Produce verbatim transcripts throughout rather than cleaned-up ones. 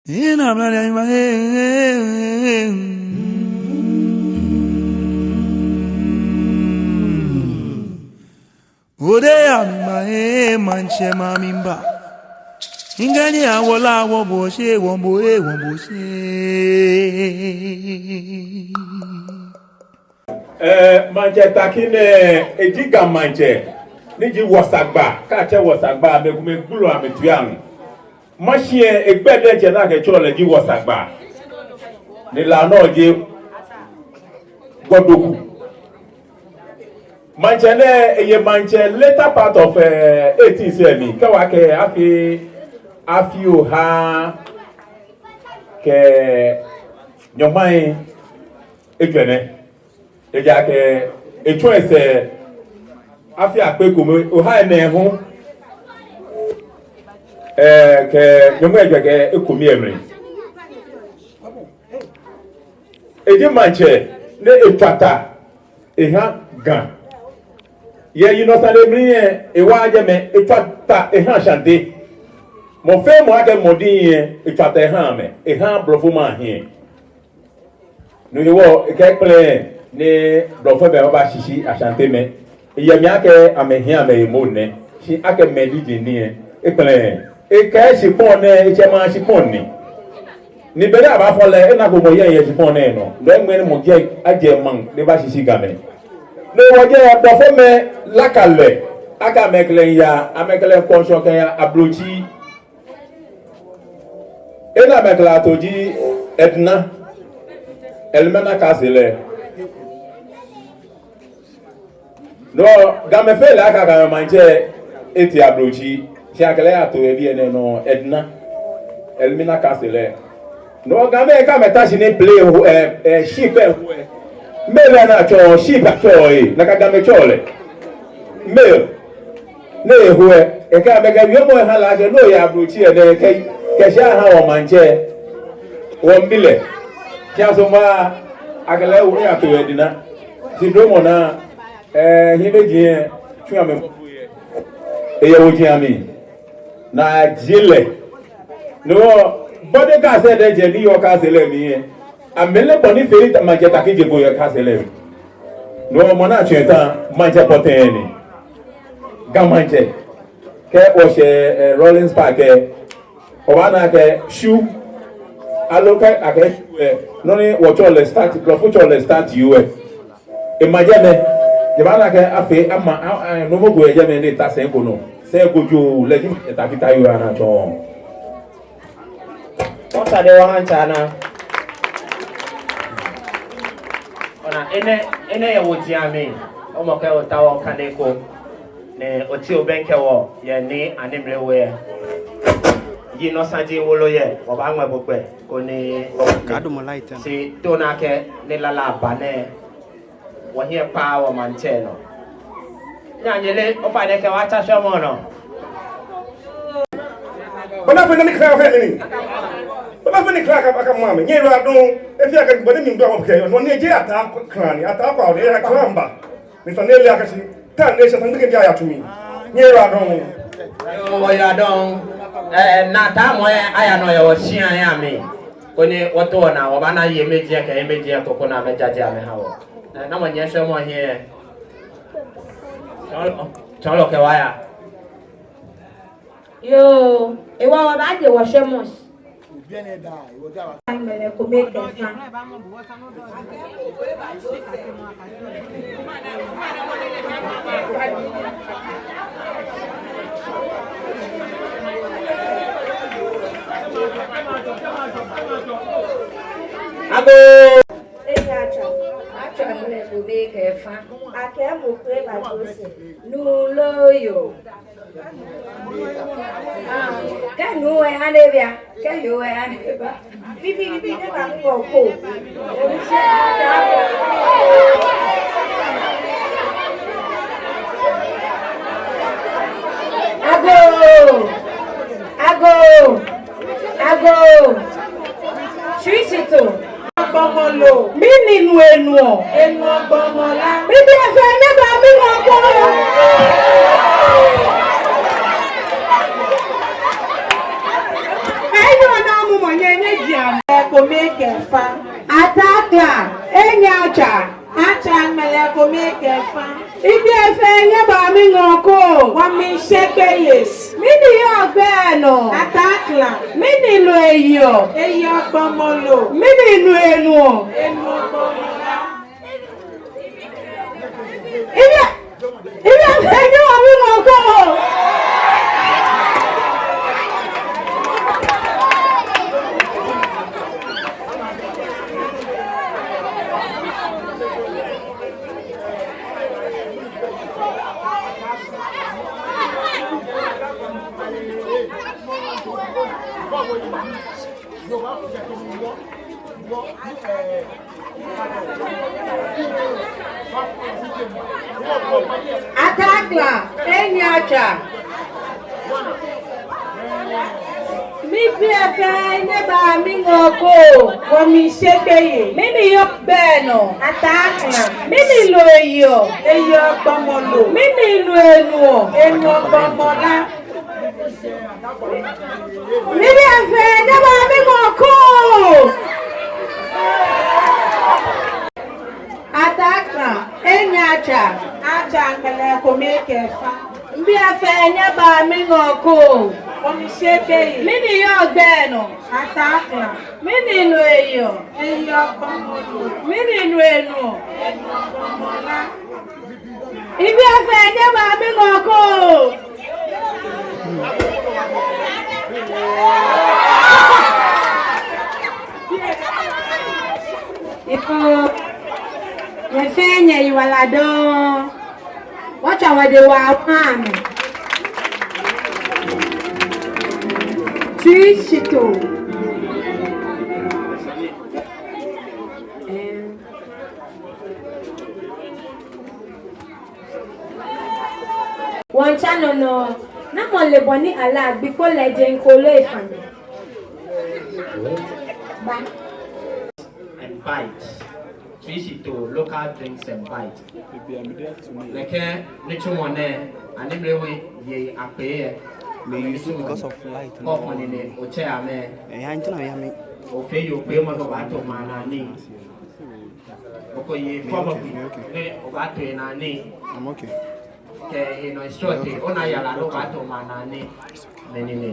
Ina mla ya ima, eh, eh, eh. Ode ya mi ma, eh, maŋtsɛ ma mi mba. Ŋkɛɛ ni awo lɛ awo bo shi, wo bo, eh, wo bo shi. Eh, maŋtsɛ Tackie nɛɛ, eji Ga maŋtsɛ, ni ji Wɔsagba, kɛ atsɛ Wɔsagba, amɛkumɛi gbulɔ amɛtoi anɔ. Mashi lɛ, egbɛi diɛŋtsɛ ni akɛtsɛɔ lɛ ji Wɔsagba. Ni La nɔ ji Gɔdoku. Maŋtsɛ nɛɛ, eye maŋtsɛ later part of, eh, eighteen century mli, kɛwa kɛ afii, afii oha kɛ nyɔŋmai ejwɛ nɛ. Ejaakɛ etsɔ esɛɛ afii akpe kome, oha enɛ hu, eh, kɛ nyɔŋmai ejwɛ kɛ ekome lɛ mli. Eji maŋtsɛ ni etswa ta eha Ga. Yɛ yinɔsane mli lɛ, ewa jɛmɛ, etswa ta eha Ashanti. Mɔ fɛɛ mɔ akɛ mɔ diŋ lɛ, etswa ta eha amɛ, eha blɔfomɛi ahiɛ. No hewɔ, ekɛ kpɛlɛɛɛ ni blɔfomɛi aba shishi Ashantimɛi. Eyɛ mli akɛ amɛhiɛ amɛye mɔ nɛ, shi akɛ mɛi diŋ ji nii lɛ, ekpɛlɛɛɛ. Ekɛɛ shikpɔŋ nɛɛ, etsɛ maŋ shikpɔŋ ni. Ni be ni abaafɔ lɛ, enako mɔ yɛ, yɛ shikpɔŋ nɛɛ nɔ. Lɛ ŋmɛnɛ mɔ jɛ, ajɛ maŋ ni eba shishi Gamɛi. No hewɔ jɛ blɔfomɛi laka lɛ, akɛ amɛkɛ lɛ yaa, amɛkɛ lɛ kɔ ŋshɔ kɛya Ablotsiri. He ni amɛkɛ lɛ ato ji Edina, Elmina Castle lɛ. No, Gamɛi fɛɛ le akɛ Gamɛi maŋtsɛ etee Ablotsiri, shi akɛ lɛ yato yɛ biɛ nɛɛ nɔ, Edina, Elmina Castle lɛ. No, Gamɛi kɛ amɛta shi ni plane hu, eh, eh, ship lɛ hu lɛ. Mail lɛ ni atsɛɔ, ship atsɛɔ lɛ, nakai Gamɛi tsɛɔ lɛ mail. Ni ehu lɛ, ekɛ amɛkɛ wiemɔ lɛ ha lɛ akɛ, no yɛ Ablotsiri lɛ, kɛ, kɛshi aha wɔ maŋtsɛ, wɔmiibi lɛ. Shi asomoaŋ, akɛ lɛ hu eyato yɛ Edina. Shi dromɔ naa, eh, hiɛmɛiji lɛ, tsu amɛ. Eyɛ woji amli. Ni ajie lɛ. No hewɔ, body castle lɛ diɛŋtsɛ ni yɔɔ castle lɛ mli lɛ, amɛle bɔ ni fee ni maŋtsɛ Tackie je kpo yɛ castle lɛ mli. No hewɔ mɔ ni atswa eta, maŋtsɛ pɔtɛɛ ni. Ga maŋtsɛ. Kɛ wɔshɛ, eh, Rawlings Park lɛ, obaana akɛ shoe. Aloo kɛ akɛɛ shoe lɛ, nɔ ni wɔtsɛɔ lɛ statue, blɔfo tsɛɔ lɛ statue lɛ. Ema jɛmɛ, nyɛbaana akɛ afee ama, a, a, nɔ ko yɛ jɛmɛ ni eta sɛi ko nɔ. Sɛi ko jio, lɛ ji maŋtsɛ Tackie ta yoo ana tsɔ. Wɔta de wɔha ŋtsɛ naa. Ona, enɛ, enɛ yɛ woji amli. Omɔ kɛ ota wɔ kane ko. Ni oti obɛŋkɛ wɔ, yɛ ni ani mli wɛ. Yinɔ saji wolo yɛ, wɔbaaŋmɛ bo gbɛ, koni, Kaadumɔ light lɛ. Shi tona kɛ, ni lala ba nɛɛ. Wɔhiɛ kpa wɔ maŋtsɛ nɔ. Nyanyele, ofainɛ kɛ wɔtsa shwɛmɔ nɔ. Bɔ ni afee ni mikla fɛɛ nɛɛ ni. Bɔ ni afee ni mikla aka, aka mami. Nyɛyiwaladɔŋŋ, efee akɛ bɔ ni midu awɔ kɛ, no ni eji Ataa klan ni, Ataa kpa ni, Ataa klan ba. Mister Nele akashi, ta ne shata nike dia ya tumi. Nyɛyiwaladɔŋŋ. Yoo, wɔyiwaladɔŋŋ. Eh, Naa Tamɔ lɛ aya nɔ yɛ wɔshia lɛ amli. Koni wɔto wɔnaa, wɔbaana yei amɛji kɛ yei amɛji koko ni amɛjaje amɛha wɔ. Eh, namɔ nyɛshwɛmɔ hiɛ? Tsɔɔlɔ, tsɔɔlɔ kɛ wɔ aya. Yoo, hewɔ wɔbaaje wɔshwɛmɔ shi. Mɛnɛ kome kɛ fã. Agoo. Eya atswa, atswa mɛnɛ kome kɛ fã. Akɛ mɔ ko eba jɔsi. Nuu loo yoo. Kɛ nuu lɛ, ani ebia. Kɛ yoo lɛ, ani eba. Bibii, bibii, ni eba ŋkɔ ko. Agoo. Agoo. Agoo. Shwishito. Gbɔmɔ lo. Mɛni nu enuɔ? Enuɔ gbɔmɔ la. Bibii efee ni ba mi mɔ ko. Enuɔ na mu mɔ nyɛ. Ŋmɛlɛ kome kɛ fa. Atakla, enyiɛ atswa. Atswa ŋmɛlɛ kome kɛ fa. Mibii fɛɛ nyɛbaa miŋɔɔ koo. Wɔmiishe gbeyei. Mɛni yɔɔ gbɛ nɔ? Atakla. Mɛni loo eyeɔ? Eyeɔ gbɔmɔ loo. Mɛni nu enuɔ? Enuɔ gbɔmɔ la. Mibii, mibii fɛɛ nyɛbaa miŋɔɔ koo. Atakla, enyiɛ atswa. Mibii fɛɛ nyɛbaa miŋɔɔ koo. Wɔmiishe gbeyei. Mɛni yɔɔ gbɛ nɔ? Atakla. Mɛni loo eyeɔ? Eyeɔ gbɔmɔ loo. Mɛni nu enuɔ? Enuɔ gbɔmɔ la. Mibii fɛɛ nyɛbaa miŋɔɔ koo. Atakla, enyiɛ atswa. Atswa ŋmɛlɛ kome kɛ fa. Mibii fɛɛ nyɛbaa miŋɔɔ koo. Wɔmiishe gbeyei. Mɛni yɔɔ gbɛ nɔ? Atakla. Mɛni loo eyeɔ? Eyeɔ gbɔmɔ loo. Mɛni nu enuɔ? Enuɔ gbɔmɔ la. Mibii fɛɛ nyɛbaa miŋɔɔ koo. Yoo, nyɛ fɛɛ nyɛyiwaladɔŋŋ. Wɔtswa wɔdɛ waa wɔha amɛ. Tsui shitoo. Wɔmiitsa nɔ nɔ, namɔ le bɔ ni alaa gbi ko lɛ jeŋ kooloo efã nɔ? Ba. And Bites. Tsui shitoo, local drinks and bites. Nɛkɛ nitsumɔ nɛɛ, Animlewe yei akpee yɛ. Mɛi use because of light. Kɔfɔ ni nɛ otsɛ amɛ. Eya ntina ya mi. Ofee yoo kpeemɔ ni obaato maŋ naa nii. Okɔ yei fɔmɔ bi ni obaato enaa nii. I'm okay. Kɛ enɔ instruct, ona yara ni obaato maŋ naa nii. Mɛni nɛ?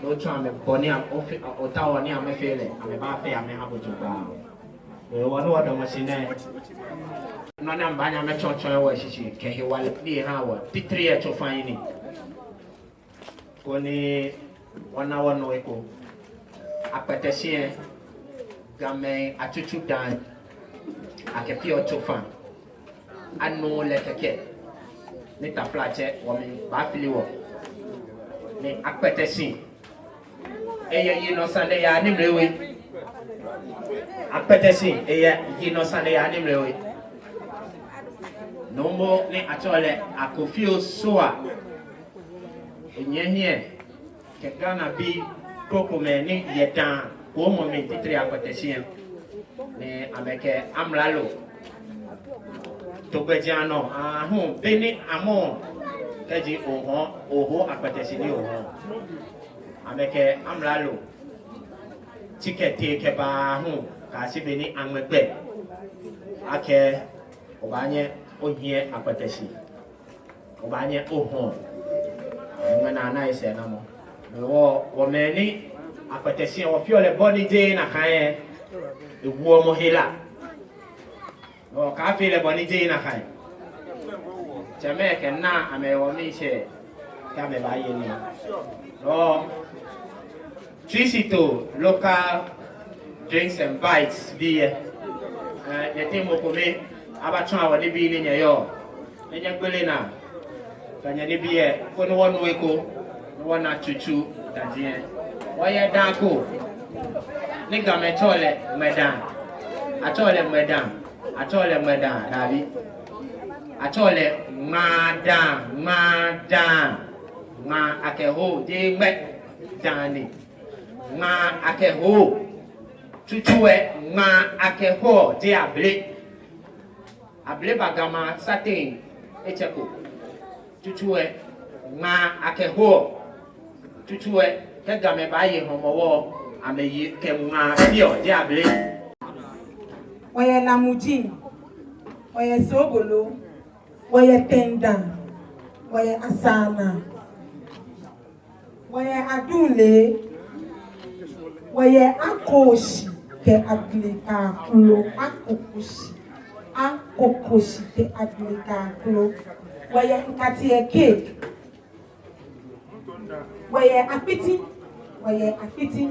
Ni otsɔɔ amɛ bɔ ni am-, ofe-, otaoɔ ni amɛfee lɛ, amɛbaafee amɛha bo jogbaŋŋ. Ee, wɔ ni wɔdamɔ shi nɛɛ. Nɔ ni amɛbaanyɛ amɛtsɔɔtsɔɔ wɔ shishi, kɛ hewalɛ ni eha wɔ, titri yɛ tsofa yi ni. Koni wɔna wɔnu eko. Akpɛtɛshi lɛ, Gamɛi atsutsu daa, akɛfeɔ tsofa. Anuuu lɛ kɛkɛ. Ni taflatsɛ, wɔmiibaafili wɔ. Ni akpɛtɛshi, eyɛ yinɔ sane yɛ Animlewe. Akpɛtɛshi, eyɛ yinɔ sane yɛ Animlewe. Nɔ mɔ ni atsɛɔ lɛ Akofio Sowah. Enyiɛ hiɛ kɛ Ghanabii krokomɛi ni yɛ daa kɔɔmɔ mli titri Akpɛtɛshi lɛ. Ni amɛkɛ amralo to gbɛjianɔ, aahu, be ni amɔ kɛji ohɔɔ, oho Akpɛtɛshi ni ohɔɔ. Amɛkɛ amralo tsi kɛtee kɛba aahu, kɛyashi be ni aŋmɛ gbɛ akɛ obaanyɛ ohiɛ Akpɛtɛshi. Obaanyɛ ohɔɔ. Ŋmɛnɛ ana esɛɛnamɔ. Wɔ, wɔ mɛi ni Akpɛtɛshi lɛ wɔfeɔ lɛ bɔ ni jeee nakai lɛ, ewuɔ mɔ hela. Wɔ, kaafee lɛ bɔ ni jeee nakai. Tsɛmɛi kɛ naa amɛwo miishɛɛ kɛ amɛbaaye nii. Wɔ, Tsui shitoo, local drinks and bites bii lɛ. Ee, nyɛteŋ mɔ kome abatsɔɔ wɔ nibii ni nyɛyɔɔ. Ni nyɛgbele naa kɛ nyɛnibii lɛ, koni wɔnu eko, ni wɔna tsutsu daji lɛ. Wɔyɛ daa ko ni Gamɛi tsɛɔ lɛ ŋmɛdaa. Atsɛɔ lɛ ŋmɛdaa. Atsɛɔ lɛ ŋmɛdaa, dabi. Atsɛɔ lɛ ŋmaadaa, ŋmaadaa. Ŋmaa akɛhoɔ, jeee ŋmɛdaa ni. Ŋmaa akɛhoɔ. Tsutsu lɛ, ŋmaa akɛhoɔ, jeee abele. Abele ba Gamɛi asateŋ etsɛko. Tsutsu lɛ, ŋmaa akɛhoɔ. Tsutsu lɛ, kɛ Gamɛi baaye Hɔmɔwɔ, Amɛyi kɛ ŋmaa biɔ jɛ abele. Wɔyɛ Lamuji, wɔyɛ Sobolo, wɔyɛ Tɛnda, wɔyɛ Asaana, wɔyɛ Adule, wɔyɛ Akoshi kɛ Agblekaklo, Akokoshi, Akokoshi kɛ Agblekaklo, wɔyɛ Nkatiɛ Cake, wɔyɛ Akpiti, wɔyɛ Akpiti.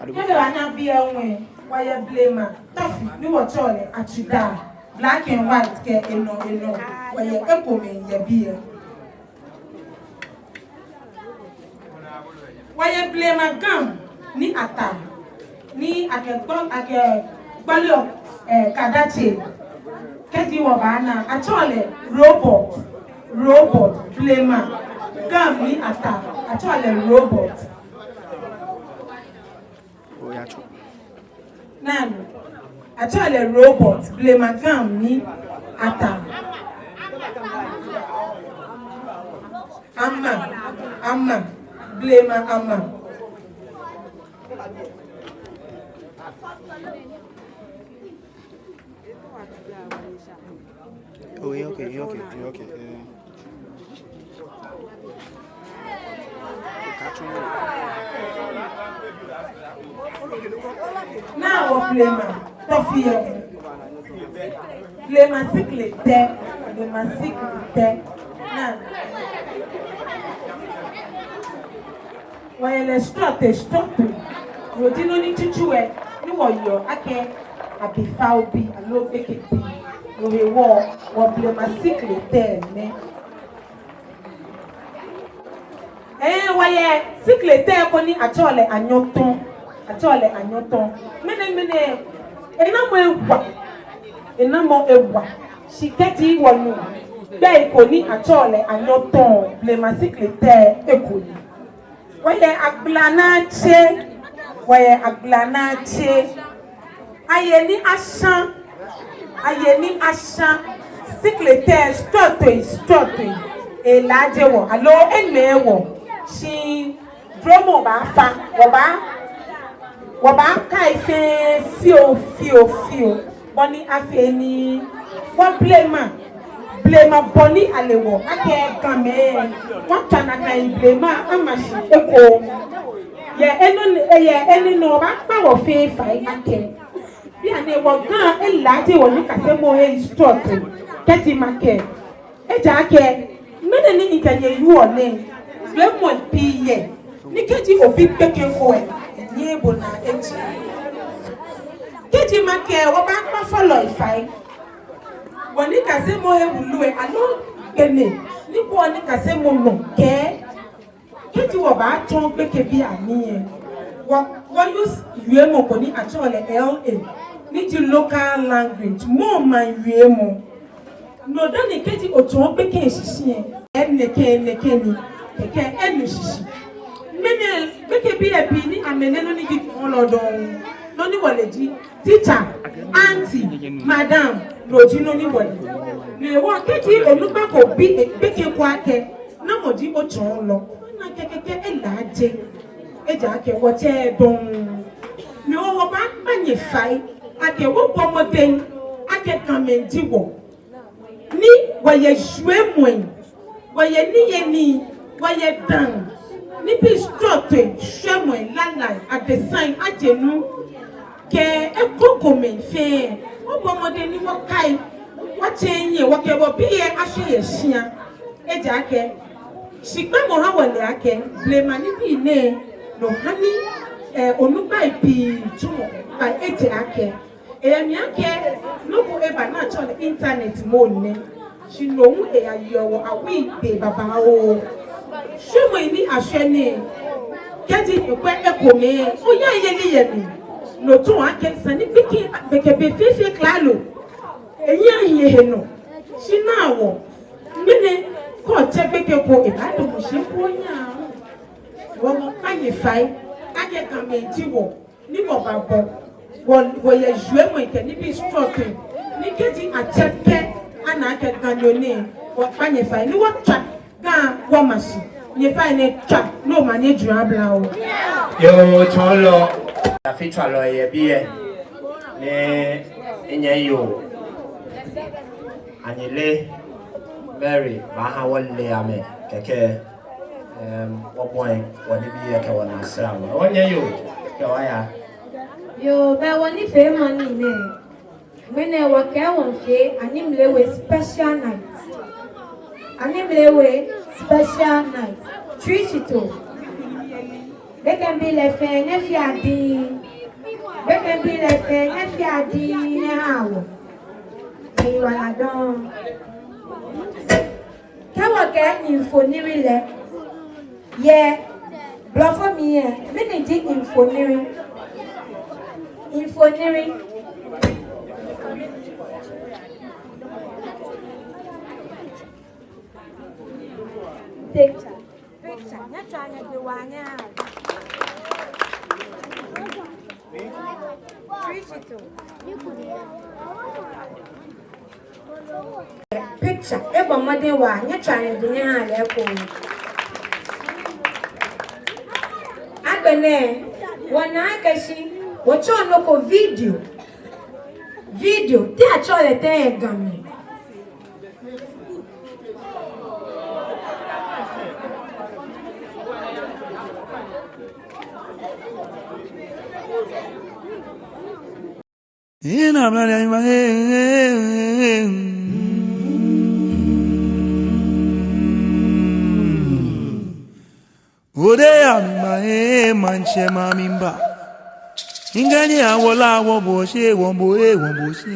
Nyɛle wɔna biɛ ŋwɛi, wɔyɛ blema tɔfi ni wɔtsɛɔ lɛ Atsudaa, black and white kɛ enɔ enɔ, wɔyɛ ekomɛi yɛ biɛ. Wɔyɛ blema gam ni ataa, ni akɛgbɔ, akɛgbɔleɔ, eh, kadatsɛ. Kɛji wɔbaana, atsɛɔ lɛ robot, robot, blema gam ni ataa, atsɛɔ lɛ robot. Oyatsɔ. Nanu, atsɛɔ lɛ robot, blema gam ni ataa. Ama, ama, blema ama. Oh, yeah, okay, yeah, okay, yeah, okay, yeah. Naa wɔ blema tɔfi yɛ. Blema sikle tɛ, blema sikle tɛ. Naa. Wɔyɛ lɛ srɔtoi srɔtoi. No ji nɔ ni tsutsu lɛ ni wɔyɔɔ akɛ abifao bii aloo gbekɛbii. No hewɔ wɔ blema sikle tɛ nɛ. Ee, wɔyɛ sikle tɛ ko ni atsɛɔ lɛ anyɔtɔŋ. Atsɛɔ lɛ anyɔtɔŋ. Mɛnɛ mɛnɛ, enamɔ ewa. Enamɔ ewa. Shi kɛji wɔnu gbɛi ko ni atsɛɔ lɛ anyɔtɔŋ, blema sikle tɛ eko ni. Wɔyɛ agblanatse, wɔyɛ agblanatse. Aye ni asha, aye ni asha. Sikle tɛ srɔtoi srɔtoi. Elaaje wɔ, aloo eŋmɛɛ wɔ. Shi dromɔ baafa, wɔbaa, wɔbaakai fɛɛ fioo fioo fioo. Bɔ ni afee ni wɔ blema, blema bɔ ni ale wɔ akɛ Gamɛi, wɔtsa nakai blema ama shi eko. Yɛ enɛ, yɛ enɛ nɔ wɔbaakpa wɔ fɛɛ fai akɛ bianɛ wɔ Ga elaaje wɔ nikasemɔhe srɔtoi. Kɛji makɛɛ, ejaakɛ mɛni ni mikɛ nyɛ wieɔ nɛɛ, blema pii yɛ ni kɛji obi gbekɛ ko lɛ, enyɛɛɛ ebo naa eji. Kɛji makɛɛ wɔbaakpa fɔlɔi fai, wɔ nikasemɔhe wulu lɛ aloo gbɛnɛ ni kwɛɔ nikasemɔ nɔ kɛɛ, kɛji wɔbaatsɔɔ gbekɛbii anii lɛ, wɔ, wɔ use wiemɔ ko ni atsɛɔ lɛ L A, ni ji local language, mɔ maŋ wiemɔ. No dani kɛji otsɔɔ gbekɛ shishi lɛ, enɛ kɛ, enɛ kɛ ni, kɛkɛ enu shishi. Mɛnɛ gbekɛbii lɛ pii ni amɛle nɔ ni ji tsɔɔlɔ dɔŋŋ. Nɔ ni wɔle ji teacher, aunty, madam, no ji nɔ ni wɔle. No hewɔ kɛji onukpa ko bi gbekɛ ko akɛ, namɔ ji otsɔɔlɔ, ona akɛ kɛkɛ elaaje. Ejaakɛ wɔtsɛɛɛ dɔŋŋ. No hewɔ wɔbaakpa nyɛ fai akɛ wɔbɔ mɔdɛŋ akɛ Gamɛi ji wɔ. Ni wɔyɛ jwɛŋmɔi, wɔyɛ niyeli, wɔyɛ dãa, nibii srɔtoi, shwɛmɔi, lalai, adesai, ajenu, kɛ ekomɛi fɛɛ. Wɔbɔ mɔdɛŋ ni wɔkai, wɔtsɛ nyɛ, wɔkɛ wɔbii lɛ ashɛ yɛ shia. Ejaakɛ shikpamɔ ha wɔle akɛ blema nibii nɛɛ, no hani, eh, onukpai pii tsumɔ kpa ejaakɛ eyɛ mli akɛ nɔ ko eba ni atsɛɔ lɛ internet mɔ nɛ. Shi no hu eyayeɔ wɔ awui be babaoo. Shwɛmɔi ni ashwɛ nɛɛ, kɛji okwɛ ekomɛi, oyayeɔ nii yɛ mli. No tsɔɔ akɛ esa ni gbekɛ, gbekɛbii fɛɛ fee klalo. Enyɛ ahi ehe nɔ. Shi naa wɔ, mɛni ko tsɛ gbekɛ ko, ebaadamɔ shi ko nya. Wɔmiikpa nyɛ fai akɛ Gamɛi ji wɔ. Ni wɔbabɔ, wɔ, wɔyɛ jwɛŋmɔi kɛ nibii srɔtoi. Ni kɛji atsɛ akɛ ana akɛ Ganyo ni, wɔkpa nyɛ fai ni wɔtswa Ga wɔma shi. Nyɛfainɛ tswa, no omanye jura bla o. Yoo, tsɔɔlɔ. Afitswalɔi yɛ biɛ. Ni minyɛ yoo, Anyele Mary, baaha wɔle amɛ kɛkɛ. Em, wɔbɔi wɔnibii lɛ kɛ wɔnaa sra wɔ. Wɔnyɛ yoo, kɛ wɔya. Yoo, bɛ wɔnifeemɔ ni nɛ. Ŋmɛnɛ wɔkɛɛ wɔmiifee Animlewe special night. Animlewe special night. Trishito. Gbekɛbii lɛ fɛɛ nyɛfea diŋŋ. Gbekɛbii lɛ fɛɛ nyɛfea diŋŋ nyɛhaa wɔ. Eyiwaladɔŋŋ. Kɛ wɔkɛɛ mfoniri lɛ, yɛ blɔfo mli lɛ, mɛni ji mfoniri? Mfoniri. Picture. Picture. Nyɛtsɔa nyɛdɛ waa nyɛhaa. Trishito. Picture, ebɔ mɔdɛŋ waa, nyɛtsɔa nyɛdɛ nyɛhaa lɛ ekoŋŋ. Agbɛnɛ, wɔna akɛ shi, wɔtsɔɔ nɔ ko video. Video, te atsɛɔ lɛ tɛŋŋ yɛ Ga mli? Ina mla ya ima, eh, eh, eh, eh. Ode ya mima, eh, manche mamimba. Ingani awola, wombo she, wombo, eh, wombo she.